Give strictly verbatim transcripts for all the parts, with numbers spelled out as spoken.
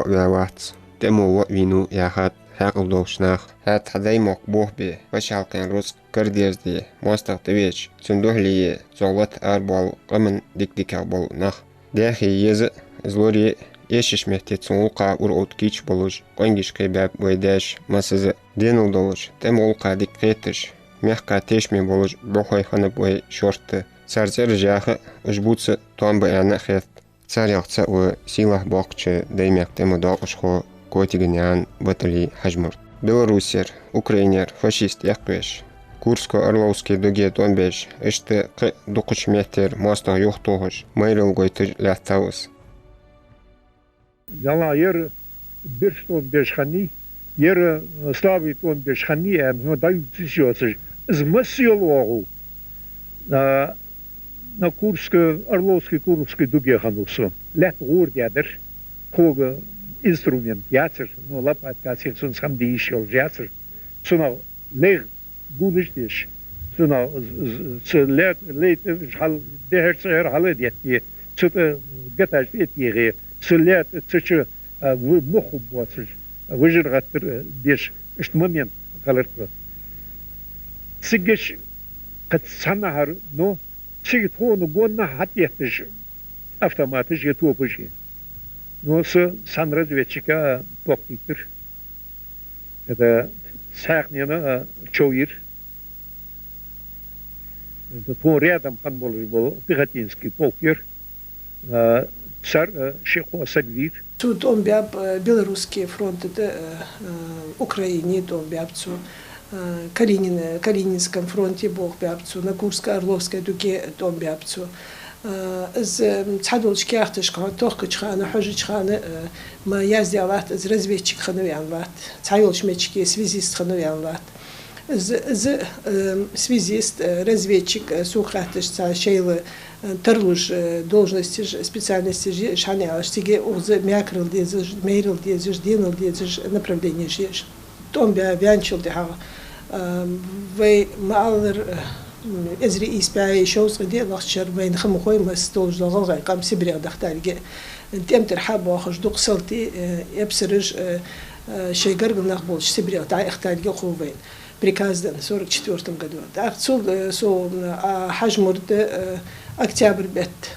ваь вац, тӀема во а вийнав яхад хьаькъал долча наха. ХӀаьта хьа Даймохк бохабе, паччахьалкхен рузкъ карадерзаде, моастагӀа тӀавеча, цун духьале цох лата арабоал къаман дика-дикагӀа бола нах. Даьхе еза а, из лорае а эшача метте цун гӀулакха ура-ут кийча болаш, къонгаш кхебаьб вай даьша массаза а. Денал долаш, тӀема гӀулакха дика кхеташ, мехка тешаме болаш бӀухой хиннаб вай шортта. Цар цӀераш яха а, уж бувца а тоам ба аьнна а хет. Царех цаӀ ва сийлахь боккхача Даймехка тӀема доакъашхо Котигнаькъан Баталий Хьажмурт. Белоруссера, Украинера фашисташ эккхавеш, Курско-Орловски дуге тӀом беш, иштта кхы а дукхача меттера моастагӀа юхатохаш, майрал гойташ лаьттав из. Ялла, ер бирса тӀом беш хиннай, ер, э, слабый тӀом беш хиннай аьнна, хьона дӀаювцаш йоацаш. Из масса йола оагӀув. А, на Курска, Орловски, Курски дуге хиннав со. Лаьтта гӀора даьдар. Тхога инструмент яцар, ну, лопатка а цхьа цунца хӀама де йиш йолаш яцар. Цунах лайх гонаш деш. Цунах з-, з-, ца ле-, лейта уж хьал, дехьара-сехьара хьал а детте, цу тӀа гаташ тӀа а тӀехе, ца лаьтта, ца чу, а, в-, мохк боацаш, вижар гӀаттар, а, деш, иштта момент хилар тхо. Циггаш кхы цхьаннахьара, ну, цига тхона гонахьа хьатӀаетташ автоматаш е топаш е. Ну, со цхьан разведчика а ток диттар. Это цхьаькханена а чов йир. Это тхона рядом хинна болаш бола Пехотинский полк йир. А, цар, а, ши-кхо саг вийр. Цо тӀом баьб, а, Белорусски фронта тӀа, а, а, Украине тӀом баьб цо, а, Калинин-, Калининском фронте болх баьб цо, на Курско-Орловской дуге тӀом баьб цо. А, из, м, цхьадолча каьхаташка хьона тохкача хана, хьожача хана, а, ма яздаь латт, из разведчик хиннав аьнна латт, цхьайолча меттиге связист хиннав аьнна латт. Из, из, м, связист, а, разведчик, а, сога хаьттача, цхьа шоайла, а, тарлуш, а, должносташ, специальносташ я уж, хӀана аьлча цига укхаза мекарал дезаш, майрал дезаш, денал дезаш направленеш я уж. ТӀом баь ваьнначул тӀехьагӀа, а, вай ма аллара, а, м, эзар ийс бӀаь шовзткъеи диълагӀча шера вайна ха ма хой, масса долаш дола гӀалгӀай къам Сибрех дахийталга, тӀема тӀара хьа а боахаш, дукха салтий, а, эпсараш, а, а, шоай гаргара нах болча Сибрех дӀаихийталга хов вайна. Приказ даьд сорок четвёртом году. ТӀаккха цул, а, со, а, Хьажмурт, а, октябрь бетта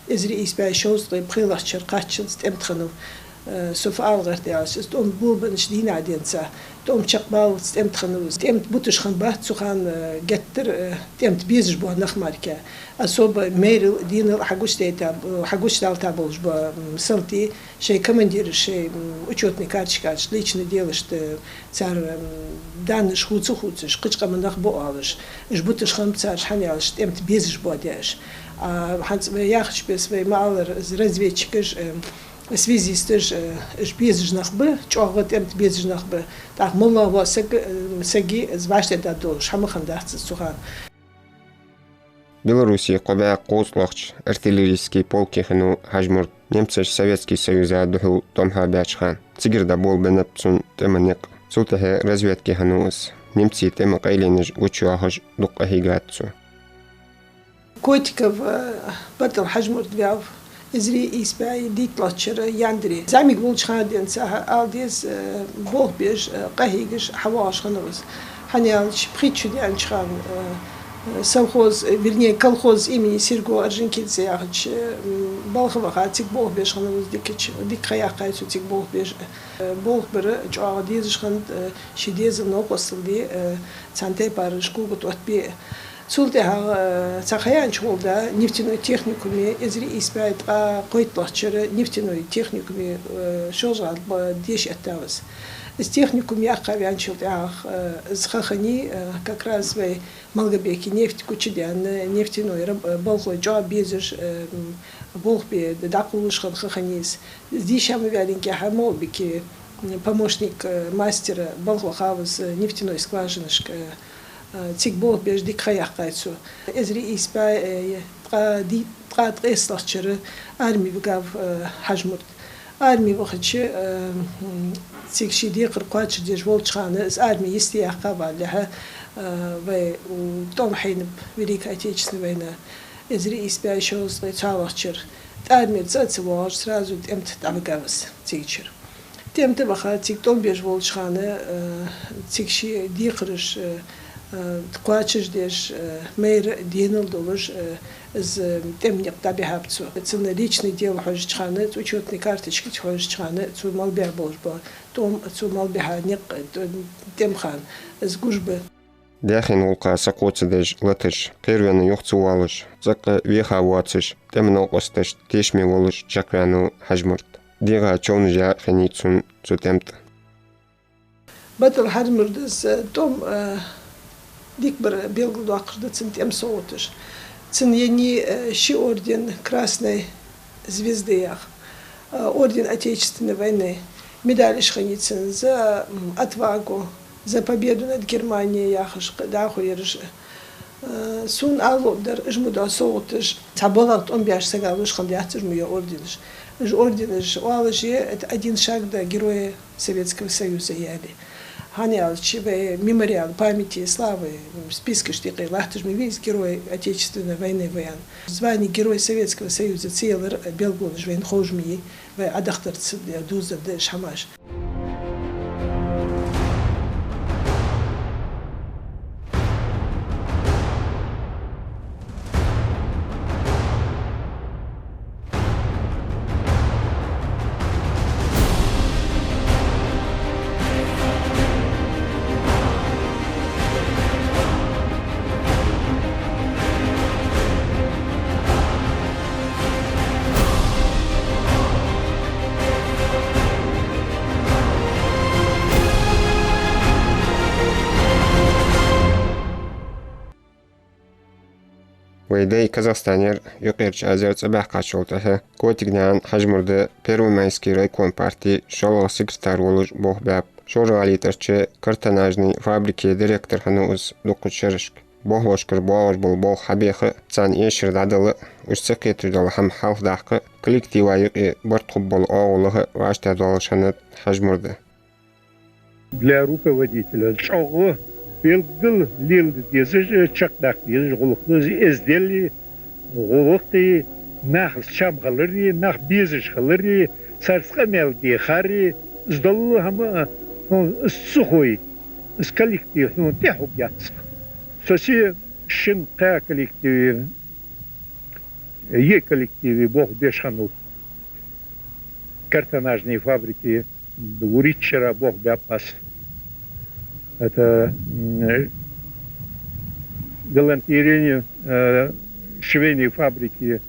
эзар ийс бӀаь шовзткъеи пхелагӀча шера кхаччалца тӀема тӀа хиннав. Э, со фу ала гӀерт аьлча, из тӀом болабеннача дийнахьа денз, тӀом чакхбаллалца тӀема тӀа хиннав из. ТӀема тӀа буташ хиннабац цу хана, э, геттара, э, тӀема тӀа безаш бола нах мара. Особо майрал, денал хьагучадайта, э, хьагучадалийта болаш бола, м, салтий, шоай командираш, шоай, м, учётни карточкаш, лични делашта, цар, м, даннаш хувца-хувцаш, кхыча къаман нах ба оалаш, уж буташ хиннаб цар, хӀана аьлча тӀема тӀа безаш бола деш. А хӀанз вай яхача беса, вай ма аллара, из разведчикаш, э, связисташ, э, уж безаш нах ба, чӀоагӀа тӀема тӀа безаш нах ба. ТӀаккха моллагӀа вола саг, э, саги из вӀаштӀехьдаргдолаш хӀама хиннадац из цу хана. Белоруссен кхо бӀаь кхузткъалагӀча артиллерийски полке хиннав Хьажмурт, немцаша Советски Союза духьал тӀом хьабаьча хана. Цигара дӀаболабеннаб цун тӀема никъ. Цул тӀехьагӀа разведке хиннав из. Немций тӀема къайленаш гучайоахаш дукха къахьийгад цо. Котиков, э, Батал Хьажмурт ваьв эзар ийс бӀаь дийтлагӀча шера яндаре. ЗӀамига волча хана денз ала деза, э, болх беш, э, къахьийгаш хьавоагӀаш хиннав из. ХӀана аьлча пхийтта шу даьннача хана, э, э, совхоз, э, вернее, колхоз имени Серго Орджоникидзе яхача, э, м, балха ваха цига болх беш хиннав из дикача, дика ха яьккхай цо цига болх беш. Э, болх бар чӀоагӀа дезаш хиннад, э, ший дезала новкъостал де, э, цхьан тайпара шкуга тӀоттабе. Цул тӀехьагӀа, э, цхьа ха яьннача гӀолла нефтяной техникуме, эзар ийс бӀаь ткъаь кхойтлагӀча шера нефтяной техникуме, э, шоллагӀа ба-, деша эттав из. Из техникум яьккха ваьнначул тӀехьагӀа, э, из ха хиннай, э, как раз вай Малгобекнефть гучадаьнна, нефтяной раб-, э, балхой чӀоагӀа безаш, э, м, болх бе дӀакхувлаш хинна ха хиннай из. Из дийша ма ваьллинге хьа Малгобеке, м, помощник, э, мастера балха вахав из, э, нефтяной скважинашка, э, Э, цига болх беш дика ха яьккхай цо. Эзар ийс бӀаь, э, ткъаь ди-, ткъаь ткъестлагӀча шера арме вигав, э, Хьажмурт. Арме вахача, э, м, цига ший декхар кхоачашдеш волча хана, из арме йисте яьккха валалехьа, э, вай, у, тӀом хьайнаб Великой Отечественной война. Эзар ийс бӀаь шовзткъеи цхьоалагӀча шера. ТӀармера цӀа а ца воагӀаш, сразу тӀема тӀа дӀавигав из цигачара. ТӀем тӀа ваха цига тӀом беш волча хана, э, цига ший декхараш, э, э, кхоачашдеш, э, майра денал долаш, э, из тӀем никъ дӀабихьаб цо. Цун личный дело хьожача хана, учётный карточка хьожача хана, цо мел баь болаш ба тӀом, цо мел бихьа никъ, э, тӀем хана, из гуш ба. Даьхен гӀулакха сакхоачадеш латаш, кхераваьнна юха ца воалаш, цӀаккха веха воацаш, тӀема новкъосташта тешаме волаш чакхваьннав Хьажмурд. ДегӀа човнаш яь хиннай цун цу тӀем тӀа. БатӀал Хьажмурдас, э, тӀом, э, дика бар белгалдоаккхаш да цун тӀема совгӀаташ. Цунна еннай, э, ши орден Красной Звезды яха, э, орден Отечественной войны, медалаш хиннай цунна за, м, отвагу, за победу над Германией яхаш, кх-, дӀахо ераш. Э, сона ала луъ дар, уж мо дола совгӀаташ, цхьа балха тӀом беш сага луш хиннадац уж мо йола орденаш. Уж орденаш оалаш я, это один шаг до Героя Советского Союза яьле. ХӀана аьлча вай мемориал памяти и славы, м, спискаш тӀа кхы латташ ма вий из Герой Отечественной войны ва аьнна. Звание Герой Советского Союза ца ялар белгалонаш вайна ховш ма йий, вай Ӏодахийтарца дувзаденна да уж хӀамаш. Вай дай Казахстанера Юкъерча Азера цӀабаьхкачул тӀехьагӀа Котигнаькъан Хьажмурда Первомайский райком партии шоллагӀа секретарь волаш болх баьб. ШоргӀалитӀарча картонажни фабрике директор хиннав из дуккхача шерашка. Болхлошкара боагӀаш бола болх хьабеха, царна эшар дӀадала, уж ца кхеташ дола хӀама хьалхадаккха, коллектива юкъе барт хургбола оагӀув лаха вӀаштӀехьадоалаш хиннад Хьажмурда. Для руководителя чӀоагӀа белггала леладе дезаш, чакхдаккха дезаш гӀулакх да из, эздели, гӀулакхи, нахаца чам хилари, нах безаш хилари, царца къамаьл де хари, из дола хӀама, хьона из ца хой, из коллектив хьона тӀехьа хургьяц. Со се шин-кхаь коллективе, йиъ коллективе болх беш хиннав. Картонажни фабрике вурийтта шера болх баьб аз. Это, м, галантерейни, э, швейни фабрике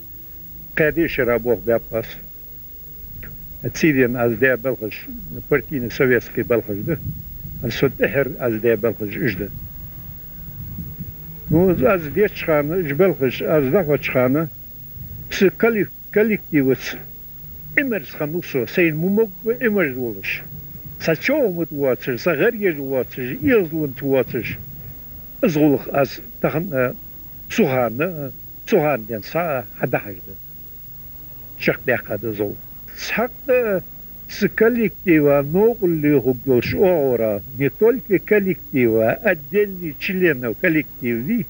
кхаь шера болх баьб аз. Цийден аз даь балхаш партийни советски балхаш да. Со тӀехьара аз даь балхаш уж да. Ну, аз деча хана, уж балхаш аз дӀахоачача хана, са коллек-, коллективаца Ӏимерза хиннав со, сайна мо могга Ӏимерза волаш. Са човхамет воацаш, са гӀаргаш воацаш, эгӀазлонца воацаш, из гӀулакх аз тахан, э, цу хана, э, цу хана денз схьа, э, хьадахьаш да. Чакхдаьккха да из гӀулакх. Цхьаккха са коллектива новкъарле хургйолаш оагӀора, не только коллектива, отдельный членов коллектива,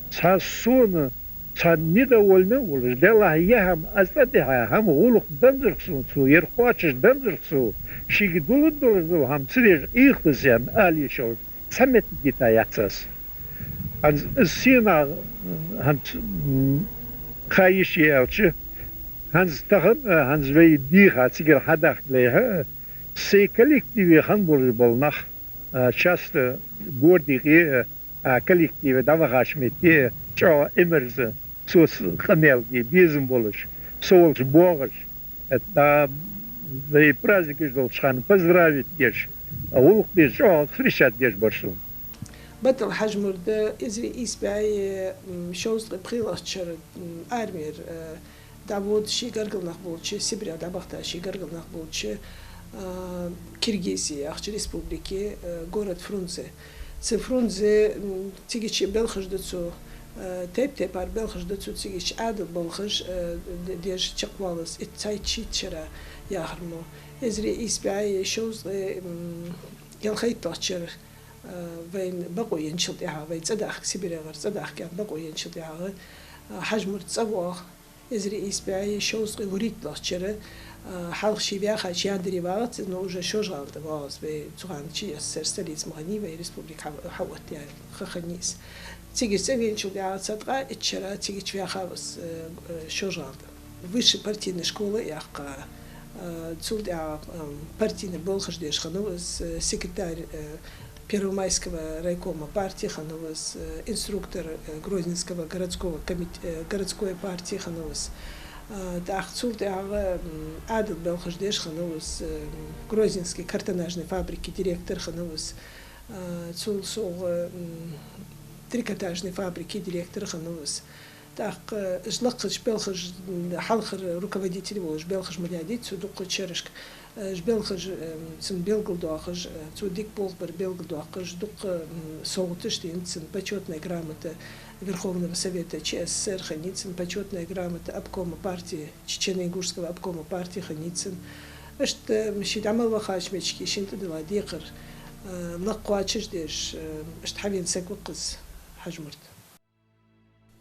цхьа сона, цхьа недовольный волаш, Даллахь, ер хӀама аз тӀадихьа, хӀама гӀулакх данзарх сона цо, ер кхоачаш данзарх сона, шийга дулларгдолаш дола хӀама ца деш, Ӏехалаш аьнна, ала йиш йолаш, цхьа моттиг йита яц аз. ХӀанз из сенах, хӀанз, м, ха йиш я аьлча, хӀанз тахан, хӀанз вай дийха цигара хьадахка лайхьа, сай коллективе хинна болаш бола нах, а, часто гордий къе, а, коллективе дӀавахача метте чӀоагӀа Ӏимерза, соца къамаьл де безам болаш, со волча боагӀаш, это, а, вай праздникаш долча хана поздравить деш, а, гӀулакх деш, чӀоагӀа встречать деш бар сона. БатӀал Хьажмурд эзар ийс бӀаь, м, шовзткъеи пхелагӀча шера, м, армера, э, дӀавода ший гаргара нах болча, Сибре дӀабахийта ший гаргара нах болча, а, Киргизе яхача республике, а, город Фрунзе. Цу Фрунзе, м, цигача балхаш да цо, а, тайп-тайпара балхаш да цо цигача, Ӏаьдала балхаш, а, д-, деш чакхваллалца, итт, цхьайтта, шийтта шера яхар мо. Эзар ийс бӀаь шовзткъеи, м, ялхайтталагӀча шера, а, вайна бокъо енначул тӀехьагӀа, вай цӀадахка, СибрегӀара цӀадахка аьнна бокъо енначул тӀехьагӀа, а, Хьажмурд цӀавоагӀа. Эзар ийс бӀаь шовзткъеи вурийтталагӀча шера, Хьалха ше ваьхача Яндаре вагӀац, но уже Шожгӏала тӀа воагӀа из, вай цу хана ЧССР столица ма хиннай, вай республика хьа-, хьаоттаяь ха хиннай из. Цига цӀавеначул тӀехьагӀа цаткъа итт шера цига ваьхав из, э, э, Шожгӏала тӀа. Высшая партийная школа яьккхай, э, цул тӀехьагӀа, эм, партийный болхаш деш хиннав из, э, секретарь, э, Первомайского райкома партии хиннав из, э, инструктор, э, Грозненского городского комит-, э, городской партии хиннав из. Э, тӀаккха цул тӀехьагӀа, м, Ӏаьдала балхаш деш хиннав из, э, Грозненский картонажной фабрики директор хиннав из. Э, цул совгӀа, м, трикотажной фабрики директор хиннав из. ТӀаккха, э, уж лакхача балхаш, м, хьалхара руководитель волаш балхаш ма даьдий цо дуккхача шерашка. Э, уж балхаш, э, цун белгалдоахаш, э, цо дика болх бар белгалдоаккхаш, дуккха, м, совгӀаташ денад цунна: почётная грамота Верховного Совета ЧССР хиннай цунна, почётная грамота обкома партии, Чечено-Ингушского обкома партии хиннай цунна. Иштта, м, ше дӀа мел вахача метте шийна тӀадилла декхар, э, лакха кхоачаш деш, э, иштта хьавена саг ва-кх из Хьажмурд.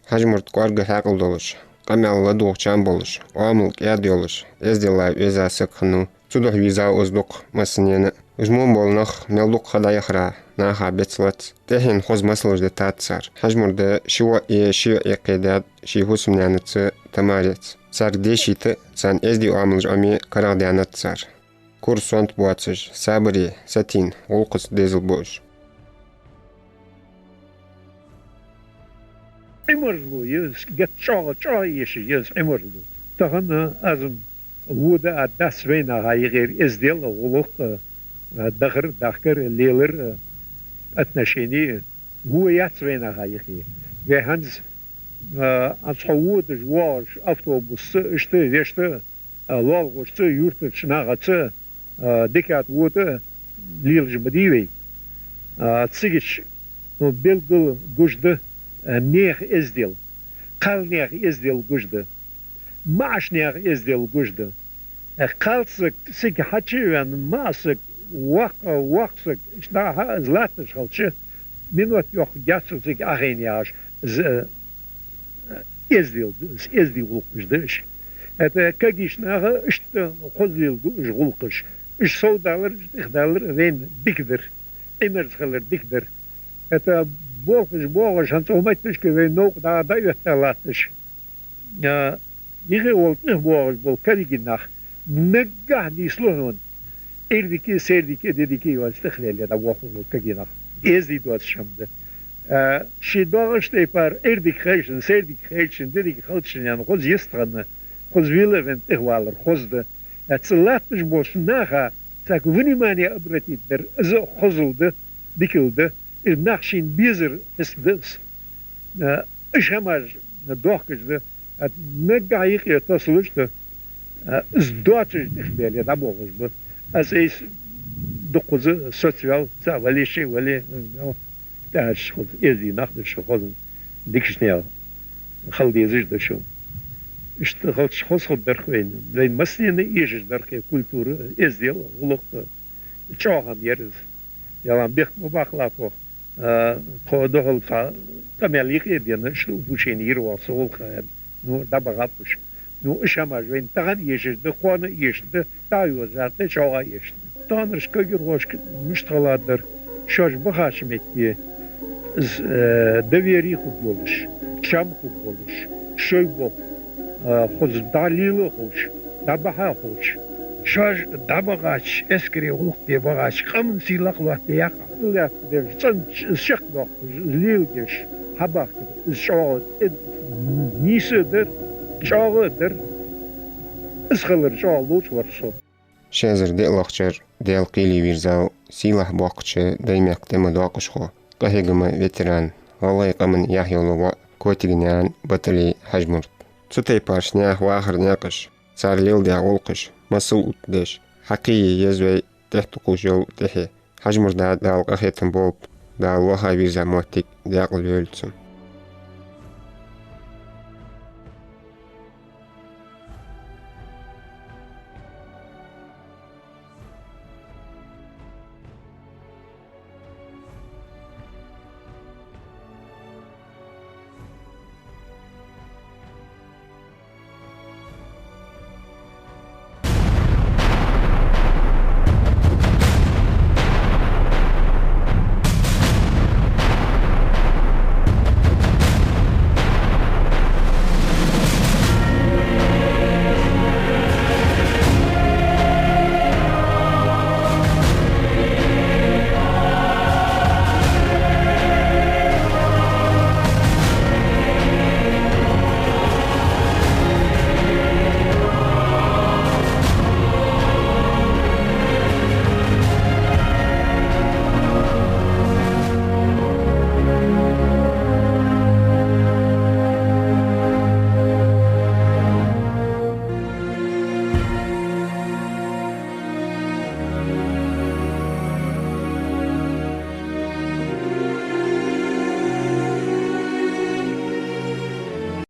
Хьажмурд кӀоарга хьаькъал долаш, къамаьл ладувгӀа чам болаш, оамал кӀаьда йолаш, эздела веза саг хиннав. Цудухьа вийзав из дукха массанена. Уж мо бола нах мел дукха ха дӀаяхара наха бецлац. ТӀехьенна хоза масалаш дитад цар. Хьажмурда ши воӀ а, ши йоӀ а кхедаьд ший хӀусамнаьнаца Тамараца. Царга дешийта, царна эздий оамалаш Ӏомае карагӀдаьннад цар. Кура сонта боацаш, сабаре, сатийна гӀулакхаца дезал бу уж. Ӏимарло я из, геттара чӀоагӀа, чӀоагӀа эшаш я из Ӏимарло. Тахан аз-м вода а дац вайнаха юкъера эздел а, гӀулакх а, дахар а, дахкар а, лелар а, отношени а. Во яц вайнаха юкъе. Вай хӀанз, а, цхьа водаш, воагӀаш автобусаца, иштта, вешта, а, лоалахошца, юртарча нахаца, а, дикагӀа вода лелаш ма дий вай. А, цига чу, ну, белггала гуш да, а, наьха эздел. Кхалнаьха эздел гуш да. МаӀача наьха эздел гуш да. Э, кхалсаг цига хьачу а ваьнна, маӀа саг, воккха, воккха саг, иштта хьа из латташ хилча, минот йоккха гецо цига Ӏохайна яхаш, из, э, эздел да, из эздий гӀулакхаш да уж. ХӀаьта кагийча наха иштта хоза леладу уж гӀулакхаш. Уж совдалар, уж тӀехдалар вайна дика дар, Ӏимерза хилар дика дар. ХӀаьта болхаш, боагӀаш, хӀанз цу метташка вай новкъа дӀа-, дӀаоттаь латташ. А, юхе вола тӀехбоагӀаш бола кагий нах, наггахьа нийслу хьона, Ӏуйре дика, сайре дика, де дика йоацаш тӀехлеле дӀабоахаш бола кагий нах. Эздий доацаш хӀама да. А, ший доагӀача тайпара Ӏуйре дика хилча, сайре дика хилча, де дика хилча аьнна, хоза йистхинна, хоза вела а венна тӀехвалар хоза да. А, цу латташ болча наха цхьа внимание обратить дар, из хозал да, дикал да, из нах шийна безар хӀист да из. А, уж хӀамаш дохкаш да, а, наггахьа юкъе тосалуш да, а, из доацаш тӀехбеле дӀабоахаш ба. Аз айса дукхаза соцаваьв, цхьа вале, ши вале, ну, тӀехьарча хоза эздий нах да шо, хоза дикача наьха хила дезаш да шо. Иштта хилча хоза хургдар-кх вайна. Вайна массанена эшаш дар-кх культура, эздел, гӀулакх, чӀоагӀа хӀама яр из. Ялан бехк ма баккхалахь оаха. А, тхо духьал цхьа къамаьл юкъе а денна, иштта упущени йир оаха, со гӀулакх хьаьд. Ну, дӀабахаб уж. Ну, уж хӀамаш вайна тахан эшаш да, кхоана эшаш да, дӀа а йоза, тӀаккха чӀоагӀа эшаш да. Тахан уж кагирхошка мишта хилад дар, шоаш бахача метте, из, э, доверие хургйолаш, чам хургболаш, шоай болх, э, хоза дӀалела а ховш, дӀабахьа а ховш, шоаш дӀабахача, эскаре гӀулакх де бахача, къаман сий лакхлоаттаде яккха. Лаьтта деш, цӀена чакхдоаккхаш, из леладеш, хьабахкар, из чӀоагӀа, э, нийса а дар, чӀоагӀа а дар. Из хилар чӀоагӀа лоӀаш вар со. Ши эзар диълагӀча шера Даьла кхеле вийрзав сийлахь-боккхача Даймехка тӀема доакъашхо, къахьегама ветеран, гӀалгӀай къаман яхь йола воӀ Котигнаькъан Баталий Хьажмурд. Цу тайпарча наьха вахара наькъаш, цар леладаь гӀулакхаш масал оттадеш, хьакхее еза вай тӀехьа тӀакхувш йолча тӀехье. Хьажмурда Дала къахетам болба, Дала ваха вийрза моттиг даькъала йойла цун.